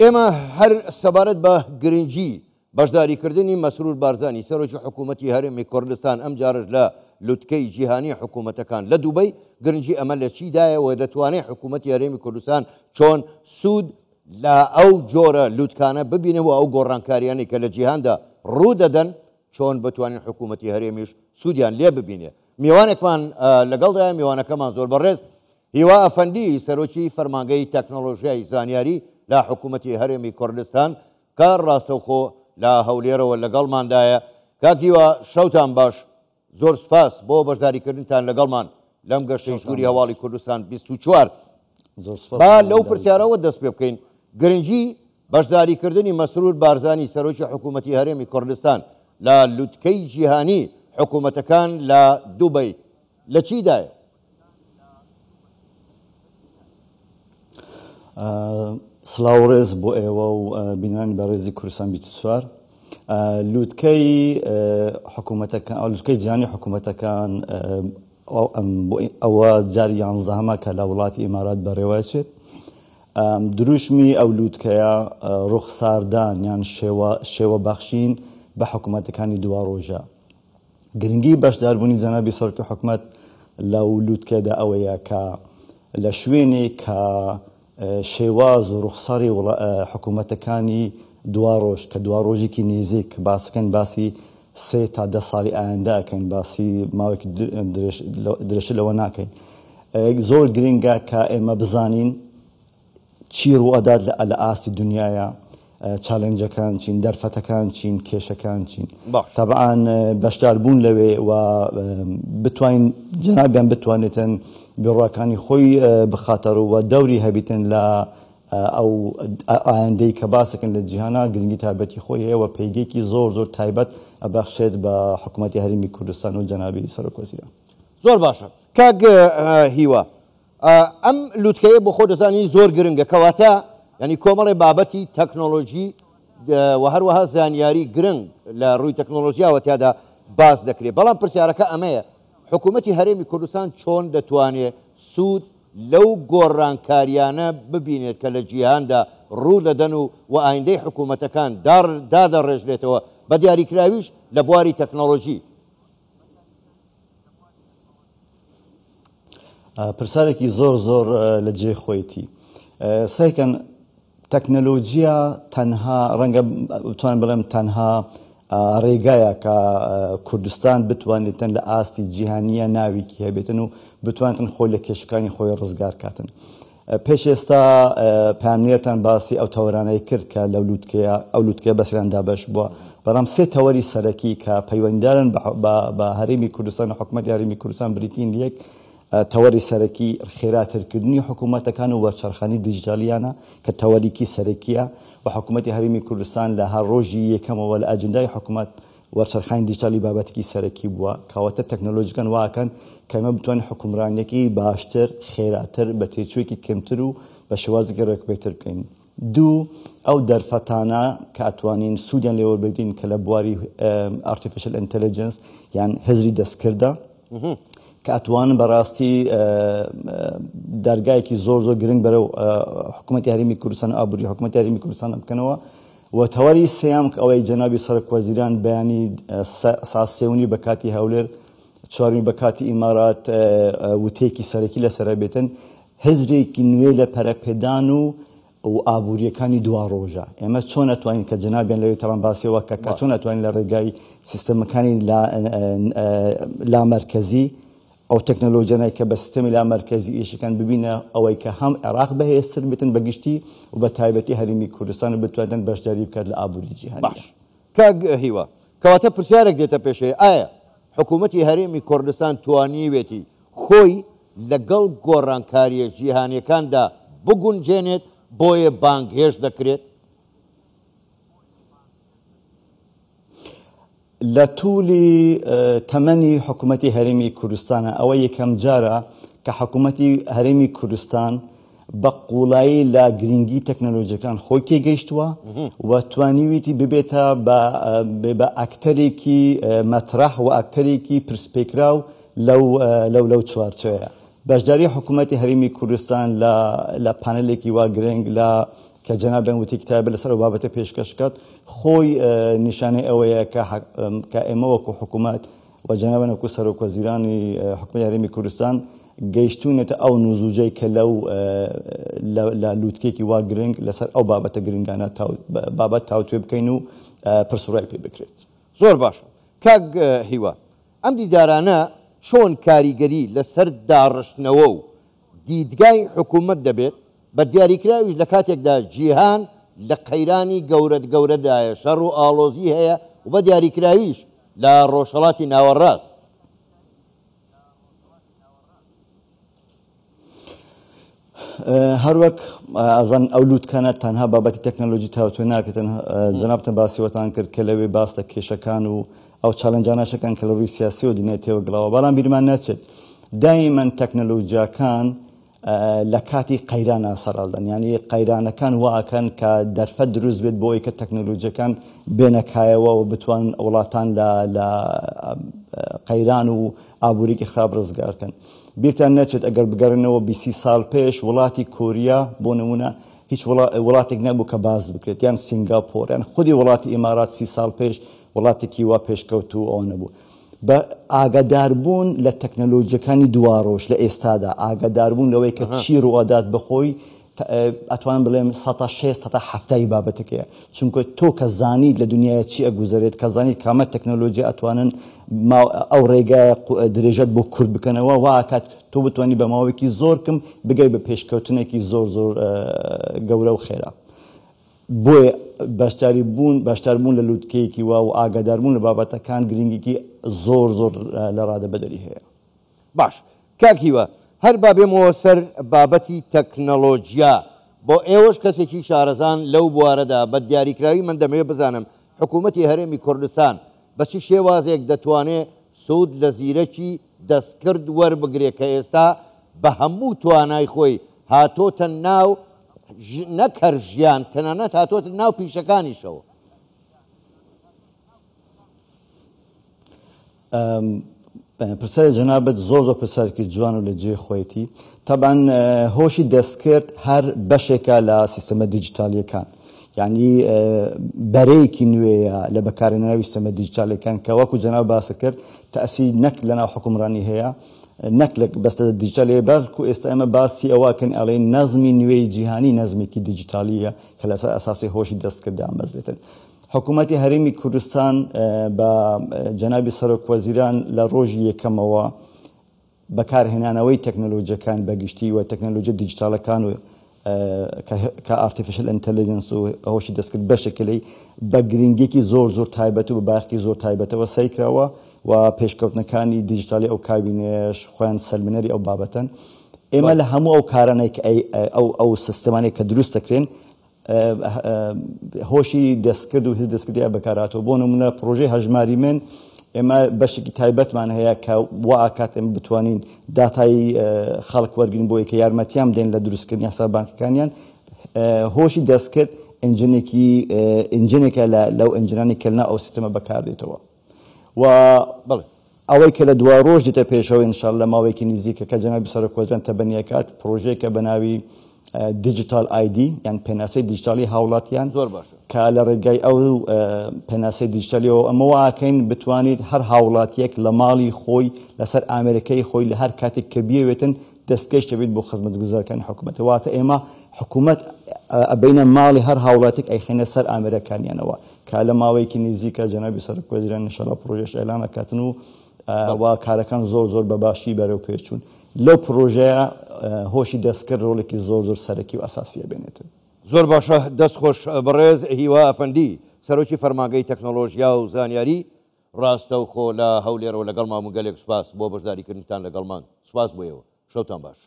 ئێمە هەر سەبارەت بە گرنگی بەشداریکردنی مەسرور بارزانی سەرۆکی حکوومەتی هەرێمی کوردستان ئەمجارەش لە لوتکەی جیهانی حکوومەتەکان لە دوبەی، گرنگی ئەمە لە چیدایە و دەتوانێت حکوومەتی هەرێمی کوردستان چۆن سوود لە ئەو جۆرە لوتکانە ببینێ و ئەو گۆڕانکاریانەی کە لە جیهاندا ڕوو دەدەن چۆن بتوانین حکوومەتی هەرێمیش سوودیان لێ ببینێ؟ میوانێکمان لەگەڵدایە، میوانەکەمان زۆر بەڕێز هیوا ئەفەندی سەرۆکی فەرمانگەی تەکنۆلۆژیای زانیاری لە حکوومەتی هەرێمی کوردستان کە ڕاستەوخۆ لە هەولێرەوە لەگەڵماندایە. کاک هیوا شەوتان باش، زۆر سوپاس بۆ بەشداریکردنتان لەگەڵمان لەم گەشتەی ژووری هەواڵی کوردستان 24. با لەو پرسیارەوە دەست پێ بکەین، گرنگی بەشداریکردنی مەسرور بارزانی سەرۆکی حکوومەتی هەرێمی کوردستان لە لوتکەی جیهانی حکوومەتەکان لە دوبەی لە چیدایە؟ سڵاو و ڕێز بۆ ئێوە و بینەرانی بەڕێزی کوردستان 24. لوتکەی حکوومەتەکان لوتکەی جیهانی حکوومەتەکان ئەوە جاری یانزەهەمە کە لە وڵاتی ئیمارات بەڕێوەچێت. دروشمی ئەو لوتکەیە ڕوخساردان یان شێوە شێوە بەخشین بە حکوومەتەکانی دواڕۆژە. گرنگی بەشداربوونی جەنابی سەرۆکی حکومەت لەو لوتکەدا ئەوەیە کە لە شوێنێک کە شێواز و ڕوخساری حکومەتەکانی دواڕۆژ کە دواڕۆژێکی نێزیک باسەکەن باسی سێ تا دە ساڵی ئایندە ئەکەین باسی ماوەیەکی درێژتر لەوە ناکەین زۆر گرنگە کە ئێمە بزانین چی ڕووئەدات لە لە ئاستی دنیایا چالێنجەکان چین دەرفەتەکان چین کێشەکان چین باش. تەبعەن بەشدار بوون لەوێ و بتوانین جەنابیان بتوانێتن بیڕاکانی خۆی بخاتە ڕوو و دەوری هەبیتن لە ئەو ئایندەی کە باسەکەن لە جیهانا گرنگی تایبەتی خۆی هەیە و پێگەیەکی زۆر زۆر تایبەت ئەبەخشێت بە حکوومەتی هەرێمی کوردستان و جەنابی سەرۆک وەزیران. زۆر باشە کاک هیوا ئەم لوتکەیە بۆ خۆ دەزانی زۆر گرنگە کەواتە ینی کۆمەڵی بابەتی تەکنۆلۆژی و هەروەها زانیاری گرنگ لە ڕووی تەکنۆلۆژیاوە تیادا باس دەکرێت بەڵام پرسیارەکە ئەمەیە حکوومەتی هەرێمی کوردستان چۆن دەتوانێت سوود لەو گۆڕانکاریانە ببینێت کە لە جیهاندا ڕوو دەدەن و و ئایندەی حکوومەتەکان دادەڕێژرێتەوە بە دیاریکراویش لە بواری تەکنۆلۆژی. پرسیارێکی زۆر زۆر لە جێی خۆیتی. سەیرکەن تەکنەلۆجیا تەنها ڕەنگە بتوانم بڵێم تەنها ڕێگایە کە کوردستان بتوانێتن لە ئاستی جیهانیە ناوێکی هەبێتن و بتوانن خۆی لە کێشەکانی خۆی ڕزگار کاتن. پێش ئێستا پەیامنێرتان باسی ئەو تەوەرانەی کرد کە لەو لوتکەیە ئەو لوتکەیە بەسەریان دابەش بووە، بەڵام سێ تەوەری سەرەکی کە پەیوەندیدارن بە هەرێمی کوردستان و حکومەتی هەرێمی کوردستان بریتین لە یەک تەوەری سەرەکی خێراترکردنی حکومەتەکان و وەرچەرخانی دیجیتالیانە کە تەوەریکی سەرەکیە و حکومەتی هەرێمی کوردستان لە هەر ڕۆژی یەکەمەوە لە ئەجندای حکومەت وەرچەرخانی دیجیتالی بابەتێکی سەرەکی بووە، کەواتە تەکنەلۆژیکان وا ئەکەن کە ئێمە بتوانین حوکمرانییەکی باشتر، خێراتر، بە تێچوویەکی کەمتر و بە شێوازێکی ڕێکوپێکتر بکەین. دوو، ئەو دەرفەتانە کە ئەتوانین سوودیان لێ وەربگرین کە لە بواری Artificial Intelligence یان هزری دەستکردە کە ئەتوانن بەڕاستی دەرگایەکی زۆر زۆر گرنگ بەرەو حکوومەتی هەرێمی کوردستان و ئابووری حکوومەتی هەرێمی کوردستان بکەنەوە و تەوەری سێیەم کە ئەوەی جەنابی سەرۆک وەزیران بەیانی ساعت سێ و نیو بە کاتی هەولێر چوار و نیو بە کاتی ئیمارات وتەیەکی سەرەکی لەسەرە بێتن هزرێکی نوێ لە پەرەپێدان و و ئابووریەکانی دواڕۆژە ئێمە چۆن ئەتوانین کە جەنابیان لەوێ تەبان باسیەوە کە کە چۆن ئەتوانین لە ڕێگای سیستەمەکانی لامەرکەزی ئەو تەکنەلۆژیانەی کە بە سیستەمی لامەرکەزی ئیشەکەن ببینە ئەوەی کە هەم عێراق بەهێزتر بێتن بە گشتی و بە تایبەتی هەرێمی کوردستان و بتوانن بەشداری بکات لە ئابووری جیهانیدا. باش کاک هیوا، کەواتە پرسیارێک دێتە پێشێ، ئایا حکوومەتی هەرێمی کوردستان توانیوێتی خۆی لەگەڵ گۆڕانکارییە جیهانییەکاندا بگونجێنێت بۆیە بانگهێشت دەکرێت؟ لە تولی تەمەنی حکومەتی هەرێمی کوردستانە ئەوە یەکەم جارە کە حکومەتی هەرێمی کوردستان بە قوڵایی لە گرنگی تەکنەلۆژیەکان خۆی تێگەیشتووە و توانیویتی ببێتە بە ئەکتەرێکی مەترەح و ئەکتەرێکی پرسپێکراو لەو لەو لەو چوارچێوەیە. بەشداری حکوومەتی هەرێمی کوردستان لە لە پانێلێکی وا گرنگ لە کە جەنابیان وتی کتابە لەسەر ئەو بابەتە پێشکەش بکات خۆی نیشانەی ئەوەیە کە کە ئێمە وەکو حکوومەت و جەنابیان وەکو سەرۆک وەزیرانی حکوومەتی هەرێمی کوردستان گەیشتوونەتە ئەو نوزوجەی کە لەو لە لووتکێکی وا گرنگ لەسەر ئەو بابەتە گرنگانە بابەت تاوتوێ بکەین و پرس و ڕای پێ بکرێت. زۆر باشە کاک هیوا، ئەم دیدارانە چۆن کاریگەری لەسەر داڕشتنەوە و دیدگای حکوومەت دەبێت، بە دیاریکراویش لە کاتێکدا جیهان لە قەیرانی گەورەت گەورەدایە، شەڕ و ئاڵۆزی هەیە و بە دیاریکراویش لە ڕۆژهەڵاتی ناوەڕاست. هەروەک ئەزان ئەو لووتکانە تەنها بابەتی تەکنەلۆجی تاوتوێ ناکرێتن جەنابتان باسی وەتان کرد کە لەوێ باس لە کێشەکان و ئەو challenge انەشەکان کە لە ڕووی سیاسیەوە دنیای تێوە گڵاوە بەڵام بیرمان نەچێت دایمەن تەکنەلۆجیاکان لە کاتی قەیرانە سەرهەڵدەن یعنی قەیرانەکان واکەن کە دەرفەت دروست بێت بۆ ئەوەی کە تەکنەلۆجیەکان بێنەکایەوە و بتوان وڵاتان لە لە قەیران و ئابووریکی خراپ ڕزگارکەن. بیرتان نەچێت ئەگەر بگەڕێنەوە بیسی ساڵ پێش وڵاتی کۆریا بۆ نمونە هیچ وڵاتێک نەبوو کە باس بکرێت یان سینگاپۆر یان خودی وڵاتی ئیمارات سی ساڵ پێش وڵاتێکی وا پێشکەوتوو ئەوە نەبوو. بە ئاگاداربوون لە تەکنەلۆجیەکانی دواڕۆژ لە ئێستادا ئاگاداربوون لەوەی کە چی ڕوئەدات بەخۆی ئەتوانم بڵێم سەتا شێست هەتا حەفتای بابەتەکەیە چونکە تۆ کە زانیت لە دنیاە چی ئەگوزەرێت کە زانیت کامە تەکنەلۆجیا ئەتوانن ئەو ڕێگایە درێژەت بۆ کورت بکەنەوە وا ئەکات تۆ بتوانی بە ماوەیەکی زۆر کم بگەی بە پێشکەوتنێکی زۆر زۆر گەورە و خێرا بۆیە بەشداری بوون بەشداربوون لە لوتکەیەکی وا و ئاگاداربوون لە بابەتەکان گرنگێکی زۆر زۆر لە ڕادەبەدەری هەیە. باش کاک هیوا هەر با بێمەوە سەر بابەتی تەکنەڵۆجیا بۆ ئێوەش کەسێکی شارەزان لەو بوارەدا بە دیاریکراوی من دەمەوێت بزانم حکوومەتی هەرێمی کوردستان بە چ شێوازێک دەتوانێ سوود لە زیرەکی دەستکرد وەربگرێ کە ئێستا بە هەموو توانای خۆی هاتۆتە ناو نەک هەر ژیان تەنانەت هاتۆتە ناو پیشەکانیشەوە. پرسیاری جەنابت زۆر زۆر پرسیارێکی جوان و لە جێی خۆیەتی. تەبعەن هۆشی دەستکرد هەر بەشێکە لە سیستەمە دیجیتالیەکان. یعنی بەرەیەکی نوێیە لە بەکارهێنراوی سیستەمە دیجیتالیەکان کە وەکو جەناب باست کرد تەئسیری نەک لەناو حوکمڕانی هەیە نەک لە بەستە دیجیتالیە بەڵکو ئێستا ئێمە باسی ئەوە کەن ئەڵێن نەزمی نوێی جیهانی نەزمێکی دیجیتالیە کە لەسەر ئەساسی هۆشی دەستکرد دامەزرێتن. حکوومەتی هەرێمی کوردستان بە جەنابی سەرۆک وەزیران لە ڕۆژی یەکەمەوە بەکارهێنانەوەی تەکنەلۆجیەکان بە گشتی و تەکنەلۆجیە دیجیتالەکان و کە artificial intelligence و هۆشی دەستکرد بەشێکە لێی بە گرنگیەکی زۆر زۆر تایبەت و بە بایەخێکی زۆر تایبەتەوە سەیر کراوە و پێشکەوتنەکانی دیجیتالی ئەو کابینەیەش خۆیان سەلمێنەری ئەو بابەتەن. ئێمە لە هەموو ئەو کارانەی کە ئەو ئەو سیستەمانەی کە دروست دەکرێن هۆشی دەستکرد و هیچ دەستکردیا بەکارهاتووە بۆ نمونە پرۆژەی هەژماری من ئێمە بەشێکی تایبەتمان هەیە کە وا ئاکات ئێمە بتوانین داتای خەڵک وەرگین بۆی کە یارمەتیان بدەین لە دروستکردنی حساب بانکەکانیان هۆشی دەستکرد engine ێکی engine ێکە لە لەو engine انی کە لەناو ئەو سیستەمە بەکاردێتەوە و بەڵێ. ئەوەی کە لە دواڕۆژ دێتە پێشەوە ان شاء اللە لە ماوەیەکی نزیکە کە جەنابی سەرۆک وەزیران تەبەنی ئەکات پڕۆژەیەکە بە ناوی digital ID یان پێناسەی دیجیتالی هاوڵاتیان زۆر باشە. کە لە ڕێگای ئەو پێناسەی دیجیتالیەوە ئەمە وا ئەکەین بتوانیت هەر هاوڵاتیەک لە ماڵی خۆی لەسەر ئامێرەکەی خۆی لە هەر کاتێک کە بیەوێتن دەستکەش دەبێت بۆ خزمەتگوزارەکانی حکومەت واتە ئێمە حکومەت ئەبەینە ماڵی هەر هاوڵاتیک ئەیخەینە سەر ئامێرەکانیانەوە کە لە ماوەیەکی نزیکە جەنابی سەرۆک وەزیران ان شاء اللە پڕۆژەش ئیعلان ئەکاتن و و کارەکان زۆر زۆر بە باشی بەرەو پێش چوون لەو پڕۆژەیە هۆشی دەستکرد ڕۆڵێکی زۆر زۆر سەرەکی و ئەساسی ئەبێنێتن. زۆر باشە دەست خۆش بەڕێز هیوا ئەفەندی سەرۆکی فەرمانگەی تەکنەڵۆژیا و زانیاری ڕاستەوخۆ لە هەولێرەوە لەگەڵمان بوون گەلێک سوپاس بۆ بەشداریکردنتان لەگەڵمان سوپاس بۆ ئێوە شەوتان باش.